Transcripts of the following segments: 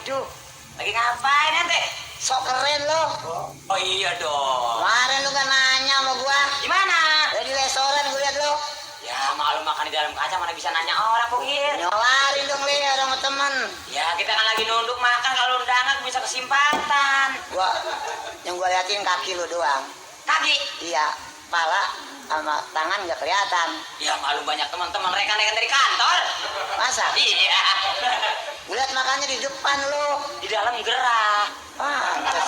Waduh, Lagi ngapain nanti? sok keren lo. Oh iya dong. Kemarin lu kan nanya sama gua. Gimana? Dari restoran gua liat lo. Ya malu makan di dalam kaca mana bisa nanya orang Bokir. Nyawarin dong li sama temen. Ya kita kan lagi nunduk makan, kalau undangan bisa kesempatan. Yang gua liatin kaki lu doang. Kaki? Iya, kepala sama tangan nggak kelihatan. Ya malu banyak teman-teman rekan-rekan dari kantor. Masa? Iya. Gua liat makannya di depan lo. Di dalam gerah. Pantes.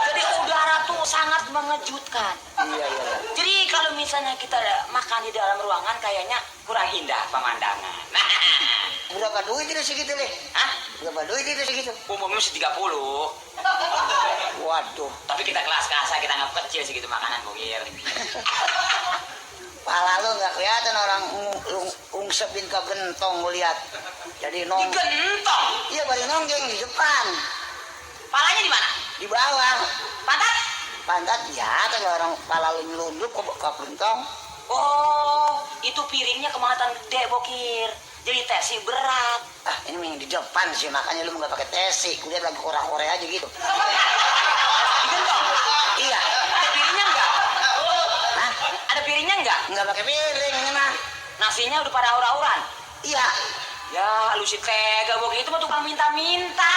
Jadi udara tuh sangat mengejutkan. Iya. Jadi kalau misalnya kita makan di dalam ruangan kayaknya kurang indah pemandangan. Berapa duit itu segitu li? Hah? Berapa duit itu segitu? Umumnya mesti 30. Waduh, Tapi kita kelas kasa, kita nggak kecil segitu makanan Bokir. pala lu nggak kelihatan orang ungsepin ke gentong gua lihat. Jadi nong. Digentong. Iya baru nonggeng di depan, Palanya di mana? di bawah. Pantat? Pantat di atas orang pala lu nyelundup ke gentong. Oh, itu piringnya kemahalan gede Bokir. Jadi tesi berat. Ah ini yang di depan sih makanya lu nggak pakai tesi. Kulihat lagi kore-kore aja gitu. Digentong? Iya. Ada piringnya enggak? Hah? Ada piringnya enggak? Nggak pakai piring ini mah. Nasinya udah pada aur-auran. Iya. Ya, lu si tega Bokir, itu mah tukang minta-minta.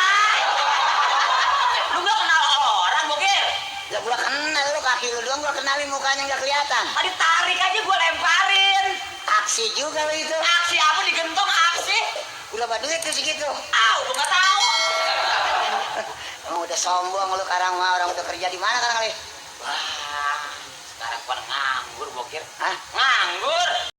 Lu nggak kenal orang Bokir? Ya gua kenal lu, kaki lu doang gua kenalin, mukanya nggak kelihatan. Tadi tarik aja gua lemparin. Aksi juga lu itu. Aksi apa digentong aksi? Udah berapa duit tuh segitu? Gua nggak tahu. Emang udah sombong lu sekarang mah, orang udah kerja di mana sekarang li? Wah, sekarang gua nganggur Bokir. Hah? Nganggur.